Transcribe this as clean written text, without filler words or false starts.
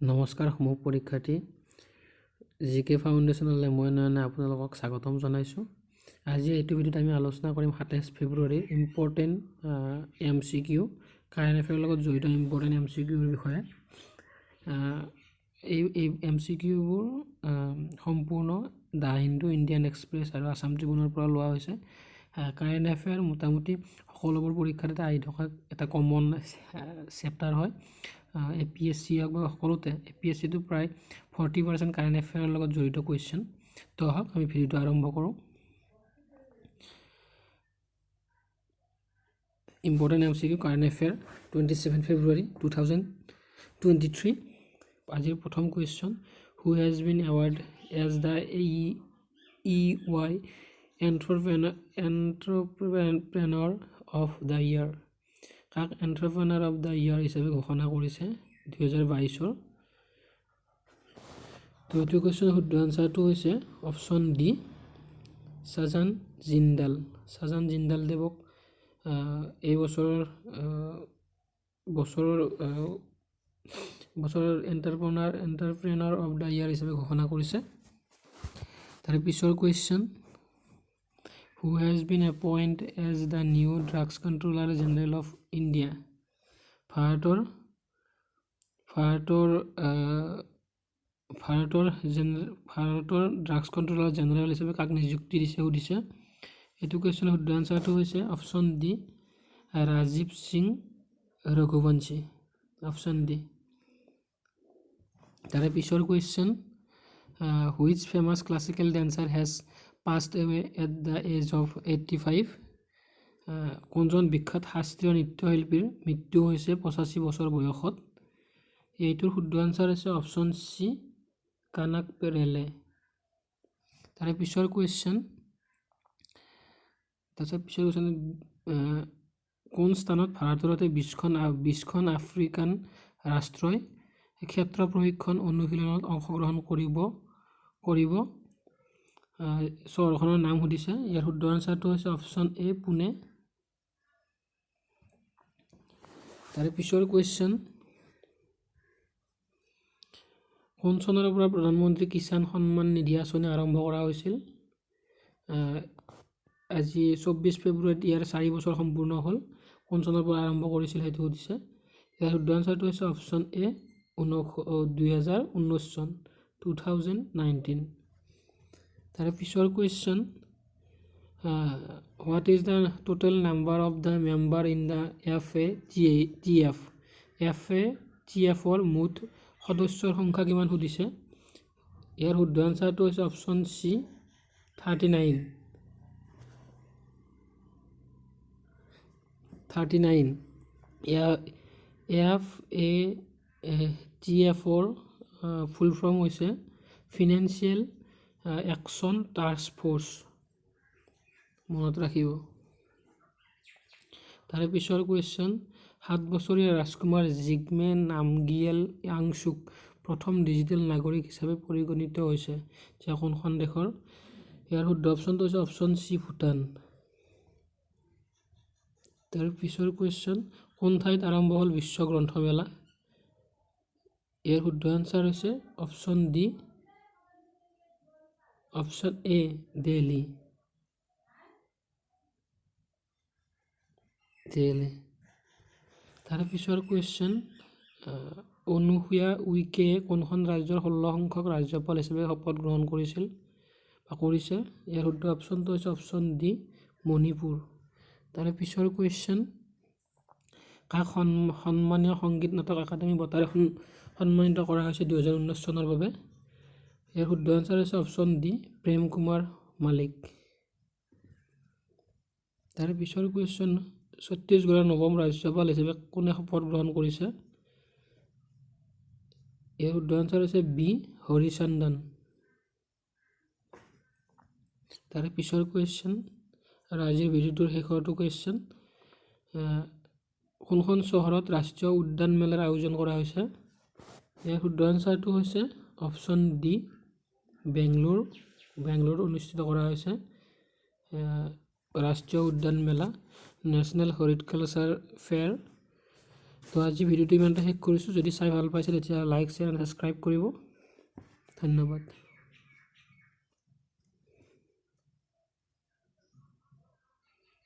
নমস্কাৰ সমূহ পৰীক্ষাৰ্থী, জি কে ফাউণ্ডেশ্যনলৈ মই নয়নে আপোনালোকক স্বাগতম জনাইছোঁ। আজি এইটো ভিডিঅ'ত আমি আলোচনা কৰিম 27 ফেব্ৰুৱাৰীৰ ইম্পৰ্টেণ্ট MCQ, current এফেয়াৰৰ লগত জড়িত ইম্পৰ্টেণ্ট MCQৰ বিষয়ে। এই MCQবোৰ সম্পূৰ্ণ the Hindu, Indian express আৰু আছাম ট্ৰিবিউনৰ পৰা লোৱা হৈছে। কাৰেণ্ট এফেয়াৰ মোটামুটি সকলোবোৰ পৰীক্ষাত এটা আহি থকা এটা কমন চেপ্টাৰ হয়। এপিএছচি হওক বা সকলোতে, এপিএছচিটো প্ৰায় 40% কাৰেণ্ট এফেয়াৰৰ লগত জড়িত কুৱেশ্যন। তো আহক, আমি ভিডিঅ'টো আৰম্ভ কৰোঁ। Important MCQ current affair, 27 February 2023। আজিৰ প্ৰথম question, who has been award as the EY Entrepreneur of the Year? কাক এণ্টাৰপ্ৰেনাৰ অফ the year হিচাপে ঘোষণা কৰিছে 2022ৰ? তো এইটো কুৱেশ্যনৰ শুদ্ধ এনচাৰটো হৈছে অপশ্যন ডি, ছাজান জিন্দাল। ছাজান জিন্দাল দেৱক এই বছৰৰ Entrepreneur of the Year হিচাপে ঘোষণা কৰিছে। তাৰে পিছৰ question, who has been appoint as the new Drugs Controller General of India? ভাৰতৰ ভাৰতৰ ভাৰতৰ জেনেৰেল ভাৰতৰ ড্ৰাগছ কণ্ট্ৰলাৰ জেনেৰেল হিচাপে কাক নিযুক্তি দিছে সুধিছে। এইটো কুৱেশ্যনৰ শুদ্ধ এনচাৰটো হৈছে option D, Rajiv Singh Raghuvanshi, option D. তাৰে পিছৰ question, which famous classical dancer has passed away at the age of 85? কোনজন বিখ্যাত শাস্ত্ৰীয় নৃত্যশিল্পীৰ মৃত্যু হৈছে 85 বছৰ বয়সত? এইটোৰ শুদ্ধ আনচাৰ হৈছে অপশ্যন চি, কানাক ৰেলে। তাৰে পিছৰ কুৱেশ্যন, তাৰপিছত পিছৰ কুৱেশ্যন, কোন স্থানত ভাৰতৰ সৈতে 20খন আফ্ৰিকান ৰাষ্ট্ৰই ক্ষেত্ৰ প্ৰশিক্ষণ অনুশীলনত অংশগ্ৰহণ কৰিব? চহৰখনৰ নাম সুধিছে। ইয়াৰ শুদ্ধ আনচাৰটো হৈছে অপশ্যন এ, পুনে। তাৰে পিছৰ কুৱেশ্যন, কোন চনৰ পৰা প্ৰধানমন্ত্ৰী কিষাণ সন্মান নিধি আঁচনি আৰম্ভ কৰা হৈছিল? আজি 24 ফেব্ৰুৱাৰীত ইয়াৰ 4 বছৰ সম্পূৰ্ণ হ'ল। কোন চনৰ পৰা আৰম্ভ কৰিছিল সেইটো সুধিছে। ইয়াৰ শুদ্ধ আনচাৰটো হৈছে অপশ্যন এ, 2019 চন, 2019। তাৰে পিছৰ question, what is the total number of the member in the FATF? FATFৰ মুঠ সদস্যৰ সংখ্যা কিমান সুধিছে। ইয়াৰ শুদ্ধ আনচাৰটো হৈছে অপশ্যন চি, 39, 39। FATFৰ ফুল ফৰ্ম হৈছে ফিনেন্সিয়েল একশ্যন টাস্ক ফ'ৰ্চ, মনত ৰাখিব। তাৰে পিছৰ কুৱেশ্যন, 7 বছৰীয়া ৰাজকুমাৰ জিগমে নামগিয়েল ৱাংচুক প্ৰথম ডিজিটেল নাগৰিক হিচাপে পৰিগণিত হৈছে যে কোনখন দেশৰ? ইয়াৰ শুদ্ধ অপশ্যনটো হৈছে অপশ্যন চি, ভূটান। তাৰ পিছৰ কুৱেশ্যন, কোন ঠাইত আৰম্ভ হ'ল বিশ্ব গ্ৰন্থমেলা? ইয়াৰ শুদ্ধ আনচাৰ হৈছে option D, option A, Delhi, Delhi. তাৰ পিছৰ কুৱেশ্যন, অনুসূয়া উইকে কোনখন ৰাজ্যৰ 16 সংখ্যক ৰাজ্যপাল হিচাপে শপত গ্ৰহণ কৰিছিল বা কৰিছে? ইয়াৰ শুদ্ধ অপশ্যনটো হৈছে অপশ্যন ডি, মণিপুৰ। তাৰে পিছৰ কুৱেশ্যন, কাক সন্মানীয় সংগীত নাটক একাডেমী বঁটাৰে সন্মানিত কৰা হৈছে 2019 চনৰ বাবে? ইয়াৰ শুদ্ধ আনচাৰ হৈছে অপশ্যন ডি, প্ৰেম কুমাৰ মালিক। তাৰে পিছৰ কুৱেশ্যন, ছত্তীশগড়ৰ নৱম ৰাজ্যপাল হিচাপে কোনে শপত গ্ৰহণ কৰিছে? ইয়াৰ শুদ্ধ আনচাৰ হৈছে বি, হৰিচন্দন। তাৰে পিছৰ কুৱেশ্যন আৰু আজিৰ ভিডিঅ'টোৰ শেষৰটো কুৱেশ্যন, কোনখন চহৰত ৰাষ্ট্ৰীয় উদ্যান মেলাৰ আয়োজন কৰা হৈছে? ইয়াৰ শুদ্ধ আনচাৰটো হৈছে অপশ্যন ডি, বেংগলোৰ। বেংগলোৰত অনুষ্ঠিত কৰা হৈছে ৰাষ্ট্ৰীয় উদ্যান মেলা, নেশ্যনেল হৰ্টিকালচাৰ ফেয়াৰ। তো আজি ভিডিঅ'টো ইমানতে শেষ কৰিছোঁ। যদি চাই ভাল পাইছে, তেতিয়া লাইক, শ্বেয়াৰ এণ্ড ছাবস্ক্ৰাইব কৰিব। ধন্যবাদ।